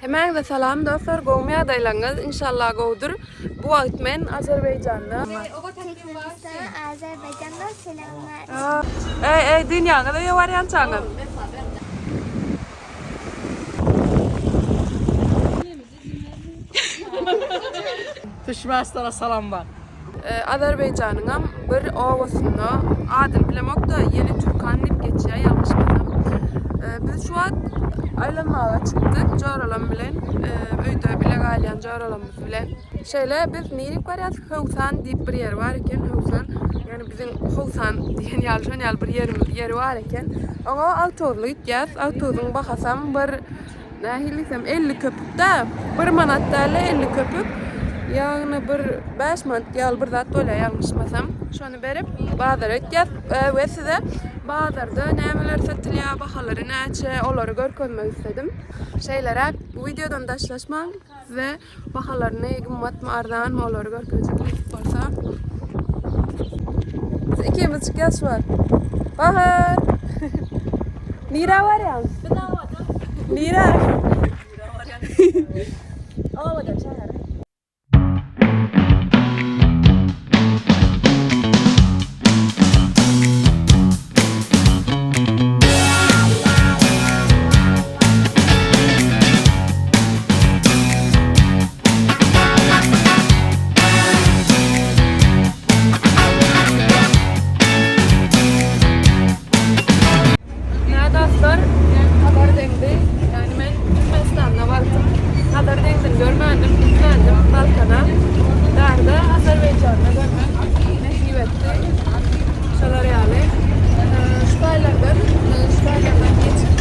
Hemmäňize salam dostlar gowmy ýagdaýlaryňyz inşallah gowudyr bu wagt men Azerbaýjanda. Türkmenistana Azerbaýjandan selamlar. Eý eý dünýäňiz öýe barýançaňyz. Türkmenistana salamlar. Azerbaýjanyňam bir obasynda, adyny bilemok-da, Ýeni Türkan diýip geçýär, ýalňyşmasam. Biz şu wagt aýlanmaga çykdyk joralam bilen, öýde bile galýan joralamyz bilen. Şeýle biz nirik barýas? Höwsan diýip bir ýer bar eken, Höwsan. Ýagny biziň Howsan diýen ýaly, şon ýaly bir ýerimiz, ýeri bar eken. Oňa awtobusly gitýäs. Awtobusyň bahasam bir Nähili diýsem, 50 köpük-dä. Bir manat däl-de, 50 köpük. Ýagny bir 5 manat ýaly bir zat bolýar, ýalňyşmasam. Şony berip, bazara gitýäs we size bazarda nämeler satylýar, bahalary näçe, olary görkezmek isledim. Şeýleräk, bu wideodan daşlaşmaň. Size Bahalaryny gymmatmy arzanmy olary görkezjek nesip bolsa. Biz ikimiz çykýas şu wagt. Bahar! Nirä barýaň? Biz obada. Nirä? Nirä barýaň? Obadan şähere. Nä dostlar, Hazar deňzi, ýagny men Türkmenistanda wagtym Hazar deňzini görmändim, gitmändim Balkana. Bärde Azerbaýjanda görmek nesip etdi. Şolar ýaly. Şu taýlardan, şu taýlardan geçip,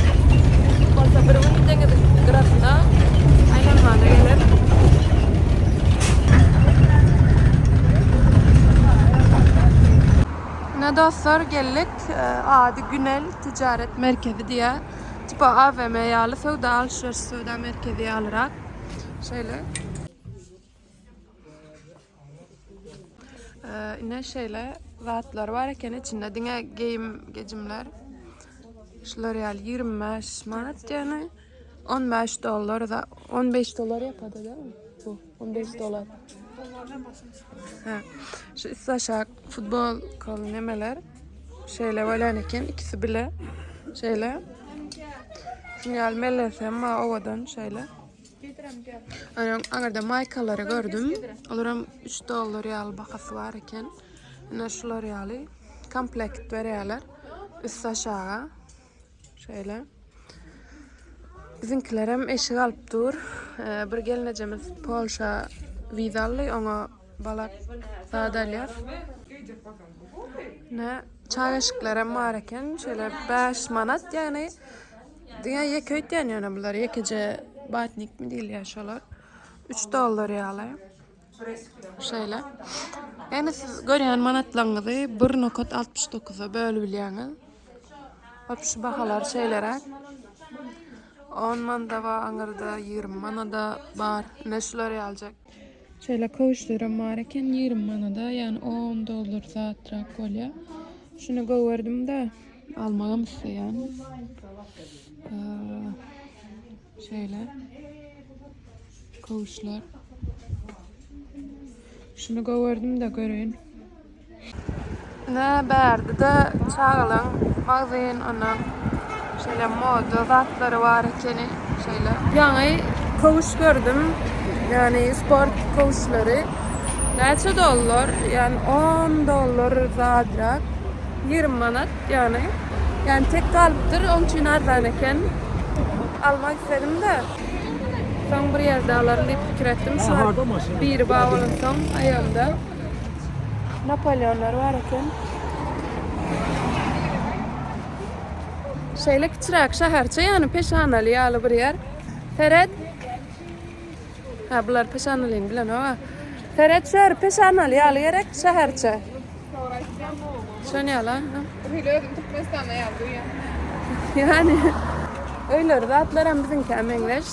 nesip bolsa bir gün deňiziň gyrasyna aýlanmana geleris. Ine dostlar geldik. Ady Günel ticaret merkezi diýýär. Tipa AWM ýaly söwda alşyryş söwda merkezi ýalyrak. Şeýle. Ine şeýle zatlar bar eken içinde diňe geýim gejimler. Şular ýaly 25 manat ýany 15 dollar da 15 dollar ýapady da bu 15 dollar. Ha. Şu üst aşak futbol kol nemeler şeýle bolýan eken ikisi bile şeýle. Şuny ýaly mellesem owadan şeýle. Onuň aňyrda maýkalary gördüm. Olaram 3 dollar ýaly bahasy bar eken. Ine şular ýaly komplekt berýärler. Üst aşaga. Şeýle. Biziňkilerem eşik alyp dur. Bir gelnejemiz Polşa wiza aldy. Oňa balak zat alýar. Ine çaga eşiklerem bar eken. Şeýle 5 manat ýagny Diňe ýeke öýtýän ýöne bular ýekeje batnikmi diýilýär şolar. 3 dollar ýaly. Şeýle. Ýani siz görýän manatlaryňyzy 1.69-a bölüp bilýäňiz. Hop şu bahalar şeýleräk. 10 manada bar, aňyrda 20 manada bar. Ine şular ýaljak. Şeýle köwüşlerem bar eken 20 manada, ýagny 10 dollar zatrak bolýar. Şuny göwerdim-de. Almagam isleýän. Şeýle. Köwüşler. Şuny göwerdim-de göreýin. Ine bärde-de çagalaň magazin, ondan şeýle moda zatlary bar ekeni. Şeýle. Ýaňy köwüş gördüm. Ýagny sport köwüşleri. Näçe dollar? Ýagny 10 dollar zadrak. 20 manat ýagny. Ýagny tek galypdyr, oň üçin arzan eken. Almak isledim-de. Soň bir ýerde alaryn diýip pikir etdim. Şu wagt biri bar bolansoň aýagymda. Napoleonlar bar eken. Şeýle kiçiräk şäherçe, ýagny Peşanaly ýaly bir ýer. Seret. Ha, bular Peşanalyny bilenok-a. Seret, şu ýer Peşanaly ýaly gerek, şäherçe. Şon ýaly, ha. Hili özüm Türkmenistanda ýaly duýýan. Ýani öýleri zatlaram biziňkä meňzeş.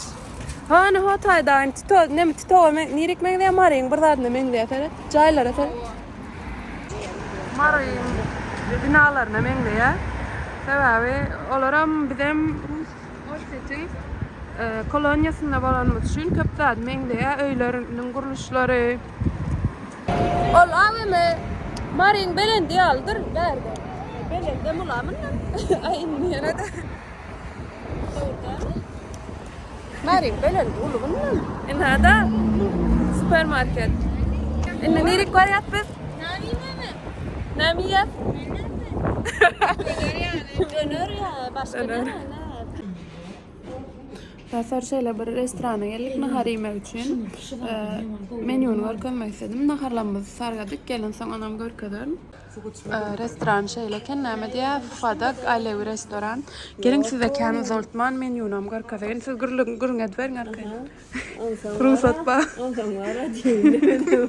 Hany ho taýda Tito, neme Titowa men nirik meňzeýär Maryň bir zadyna meňzeýär seret. Jaýlara seret. Maryň binalaryna meňzeýär. Sebäbi olaram bizem Rus Orsýetiň. Koloniýasynda bolanymyz üçin köp zat meňzeýär, öýleriniň gurluşlary. Ol AWM Maryň belendi ýalydyr bärde. Belendem ula mundan. Aý indi ýene-de. Maryň belendi uly mundan. Ynha-da supermarket. Indi nirik barýas biz? Näme iýýäs? Döner ýa başga näme? Dostlar şeýle bir restorana geldik nahar iýmek üçin. Menýuny görkezmek istedim. Naharlarymyzy sargadyk. Gelensoň onam görkezerin. Restoran şeýle eken. Näme diýýär? Fadak Alewi restoran. Geliň size kän uzaltman menýunam görkezeýin. Siz gürrüň gürrüň ediberiň arkaýyn. Rugsat bar. Onsoň bar diýdim.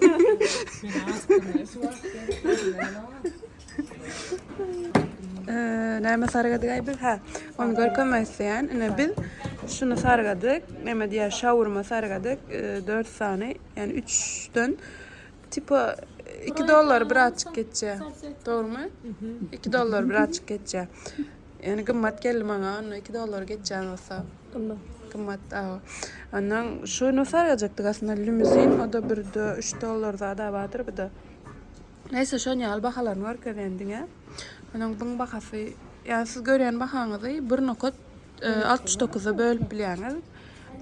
Näme sargadyk-aý biz? Hä, ony görkezmek isleýän. Ine biz şuny sargadyk. Näme diýýär, şaurma sargadyk. 4 sany, ýagny 3-den tipa 2 dollar birazjyk geçýär. Dogrumy? 2 dollar birazjyk geçýär. Ýagny gymmat geldi maňa, onda 2 dollar geçýän bolsa. Gymmat. Gymmat, awa. Ondan şuny sargajakdyk aslynda limuzin, o-da bir 3 dollar zada bardyr bu-da. Neyse şon ýaly bahalaryny görkezýän diňe. Onuň buň bahasy, ýa siz görýän bahaňyzy bir nokat 69-a bölüp bilýäňiz.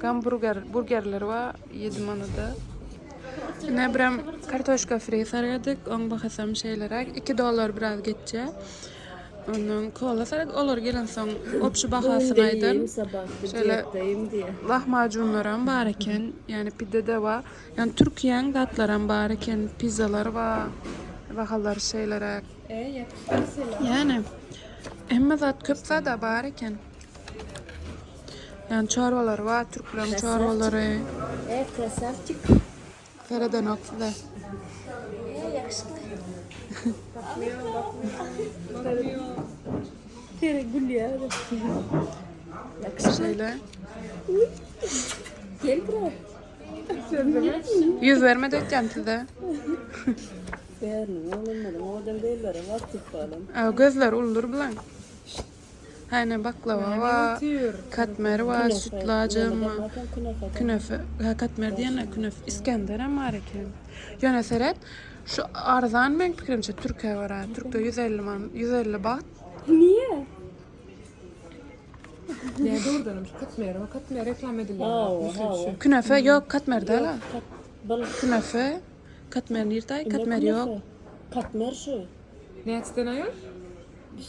Gamburger, burgerler bar 7 manada. Ine birem kartoşka fri sargadyk. Oň bahasam şeýleräk. 2 dollar biraz geçýär. Ondan kola sargadyk. Olar gelensoň obşi bahasyny aýdaryn. Şeýle lahmajunlaram bar eken. Ýani pide-de bar. Ýani Türkiýäň zatlaram bar eken, pizzalar bar, bahalary şeýleräk. Ýani hemme zat köp zada bar eken. Ýani çorbalar bar, türkleriň çorbalary. E, krasavçik. Seredenok size. E, ýakşykly. Sere gülýär. Şeýle. Gel buraya. Yüz verme dökýän size. Bäriniň oglanlaryň owadan gözleri bar tüpbalam. Gözleri uludyr bulan. Hany baklava bar, katmer bar, sütlajam bar. Künefe, ha katmer diýen künefe, İskender hem bar eken. Ýöne seret, şu arzan meň pikirimçe Türkiýe görä. Türkde 150 man, 150 baht. Niye? Ne doğrudanım şu katmer, o katmer reklam edilýär. Künefe ýok, katmer däl. Bil. Künefe, katmer nirde? Katmer ýok. Katmer şu. Näçeden aýol?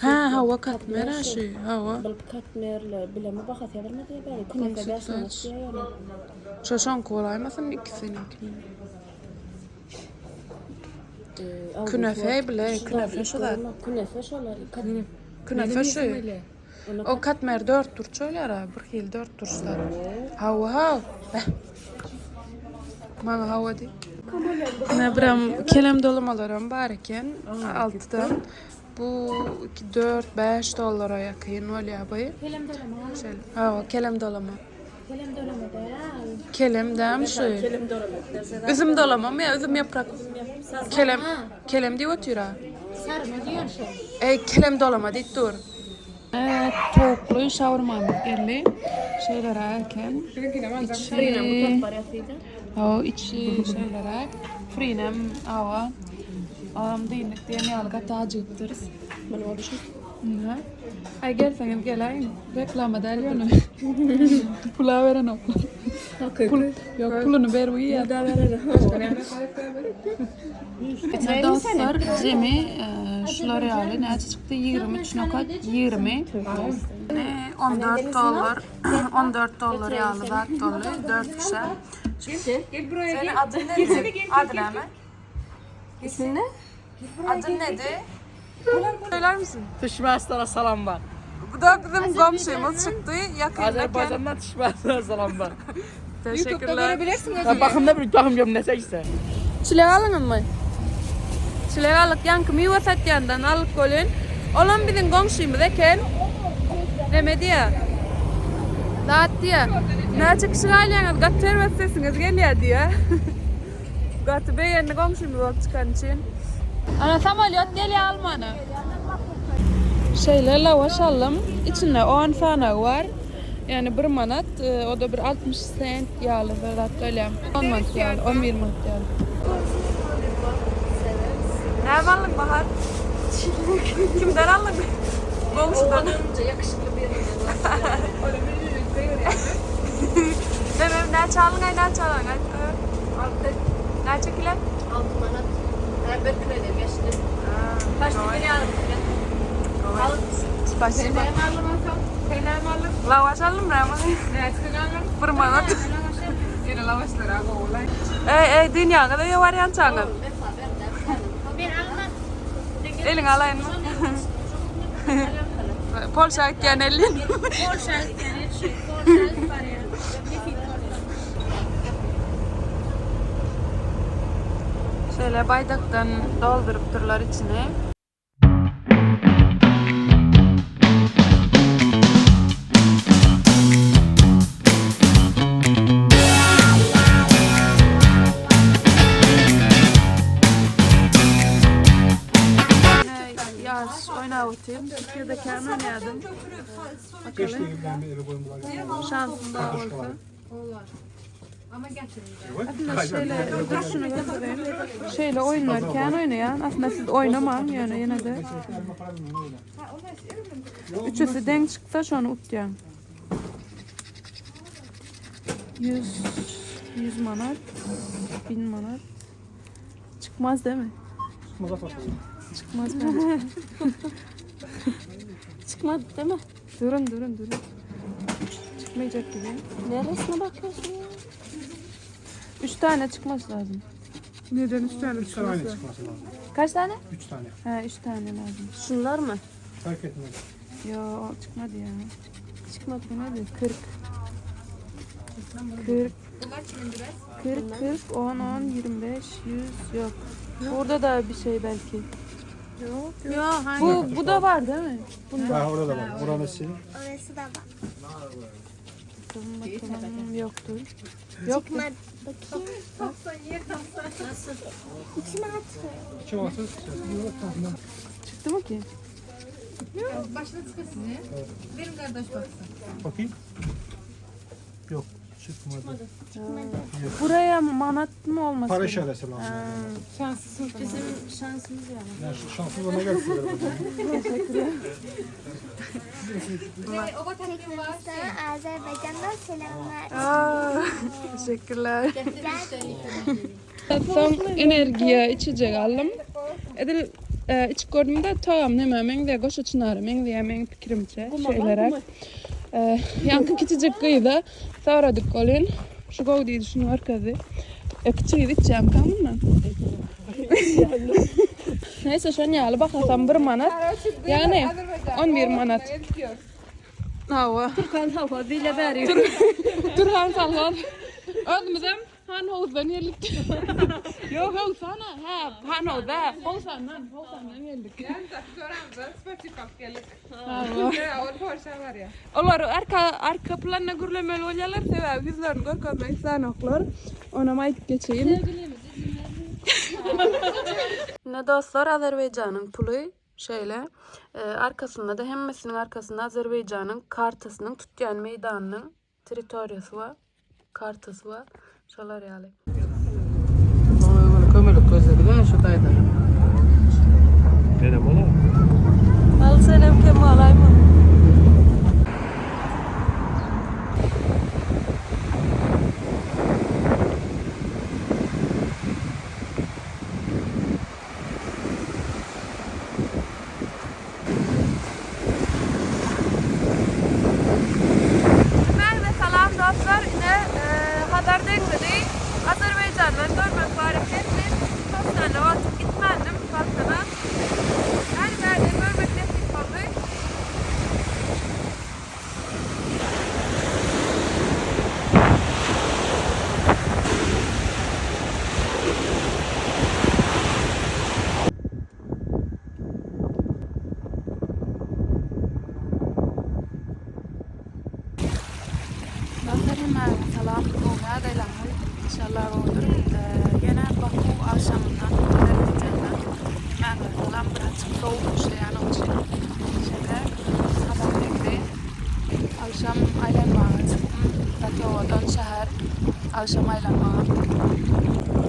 Ha, hawa katmer ha şu, hawa. Bil katmerle bileme bahasy ýazylma diýe bäri. Künefe 5 manat diýe ýöne. Şo şoňky bolaýmasyn ikisiniňkini. Künefe bile, künefe şu zat. Künefe şolar. Künefe şu. O katmer dört burç bolýar ha, bir hili dört burçlar. Hawa, haw. Beh. Maňa hawa diý. Ne biram kelem dolamalaram bar eken. Altydan. Bu 2, 4, 5 dollara ýakyn bolýar bu. Kelem dolama. Şeýle. Hawa, kelem dolama. Kelem dolama däl. Kelem dämi şu? Kelem dolama. Üzüm dolamamy ýa üzüm ýaprak? Kelem, kelem diýip otyr-a. Sarma diýen şo. Eý, kelem dolama diýip dur. Evet, towukly şaurmamyz geldi. Şeýleräk eken. İçi, hawa, içi şeýleräk. Frinem, hawa. Olam dyndyk diýen ýaly gaty ajygypdyrys. Muny boluşy. Ynha. Aý gelseňiz geläýiň. Reklama däl ýöne. Pula berenoklar. Pul, ýok, puluny berip iýýär. Dostlar, jemi şular ýaly näçe çykdy? 23 nokat 20. 14 dollar, 14 dollar ýaly zat boldy 4 kişä. Gel buraya Senin gel. adın nedi? Adı näme? İsmin ne? Adın nedi? Söyler misin? Düşmezlere salam var. Bu da bizim komşumuz çıktı. Yakındaki. Azerbaycan'dan düşmezlere salam var. YouTube'da Teşekkürler. görebilirsin Ben özünü. bakımda bir bakım görüm ne çekse. Çilek alın mı? Çilek alyk yankı miwe satýandan alyp golün. Olam bizim komşumuz eken. Neme diýä? Zat diýä. Näçe kişi galýaňyz gaty erbet sesiňiz gelýär diýä. Gaty begendi komşumuz bolup çykan üçin. Ana samolyot gelýär almana. Şeýle lavaş aldym. Içinde 10 sanagy bar. Yani 1 manat, e, o da bir 60 sent ýaly bir zat bolýar. 10 manat ýaly, 11 manat ýaly. Näme aldyň Bahar? Kimden aldyň? Goňşudan. Yakışıklı bir Demem näçe aldyň aý näçe aldyň aý? 6. Näçe kilo? 6 manat. Her bir kredi geçti. Kaç lira yarım? Spasibo. Lavaş aldım ben. Bir manat. Yine lavaşlara goýulay. Ey ey dünýäňe de barýan çaňyz. Ben almam. Elin alayın mı? Polşa gitýän elin. Polşa yani şey, Polşa var ya. Şöyle baydakdan doldurup durlar içine. Yaş oynavutayım. Türkiye'de kendi oynadım. Bakalım. Şansım daha olsa. Aslında şöyle, dur şunu göstereyim. Şöyle oynarken oynayan, aslında siz oynamam yani yine de. Üçüsü denk çıksa şunu utacağım. 100 100 manat, 1000 manat. Çıkmaz değil mi? Çıkmaz bence. Çıkmadı değil mi? Durun durun durun. Çıkmayacak gibi. Neresine bakıyorsun ya? Üç tane çıkması lazım. Neden 3 tane 3 tane çıkması lazım. Kaç tane? 3 tane. Ha üç tane lazım. Şunlar mı? Fark etmez. Yo çıkmadı ya. Çıkmadı bu nedir? 40. 40. 40, 40, 10, 10, 25, 100 yok. Burada da bir şey belki. Yok. Yok hayır. Bu bu da var değil mi? Ha orada da var. Oranı sil. Orası da var. Bakalım bakalım yoktur. Yok. Çıkmadı. Bakayım. İçime atıyor. İçim olsun. Çıktı mı ki? Başına çıkır sizi. Benim kardeş baksın. Bakayım. Yok. Çıkmadı. Buraya manat mı olması? Para gerekiyor? işareti lazım. Şanslısın. Bizim şansımız yani. Yani şu şanssız ona gelsin. Sana Azerbaycan'dan selamlar. Aa, teşekkürler. Son energiya içecek aldım. Edil e, içip gördüm de tamam ne men de goşa çınarı men de men fikrimçe şeylerek. E, yankı kiçicik kıydı. Saradık golün. Şu gol diye şunu arkası. E, küçüğü içeceğim tamam mı? Neyse şu an yağlı bakasam bir manat. Yani 11 manat. Hava. Türkan hava bile veriyor. Turhan sallan. Özümüzem han havuzdan geldik. Yok yok sana. Ha han havuzda. Havuzdan havuzdan geldik. var ya. Olar arka arka planına gürlemeli bolýarlar sebäbi ýüzlerini görkezmek islanoklar. Onam aýdyp geçeyim. Ne dostlar Azerbaycan'ın puly şeýle e, arkasynda da hemmesiniň arkasynda Azerbaycan'ın kartasynyň tutýan meýdanynyň territoriýasy we kartasy we şolar ýaly. Kömürlük gözledi de şu dayıda. Nenem ola? Al senem Kemal aýma. Merve salam dostlar. Yine e, haber deňzidi. Azerbaycan'dan görmek var etdi. Çok tane vakit gitmedim Balkana. Yani ben de görmek nesip oldu. Dostlar hemen salam. Oňa daýlanlar. İnşallah olur. Ýene Baku akşamından Azerbaycan'dan hemen salam birazcık soğuk işleyen için. Şeker haber bekle. Akşam ailen Agşam aýlanmaga.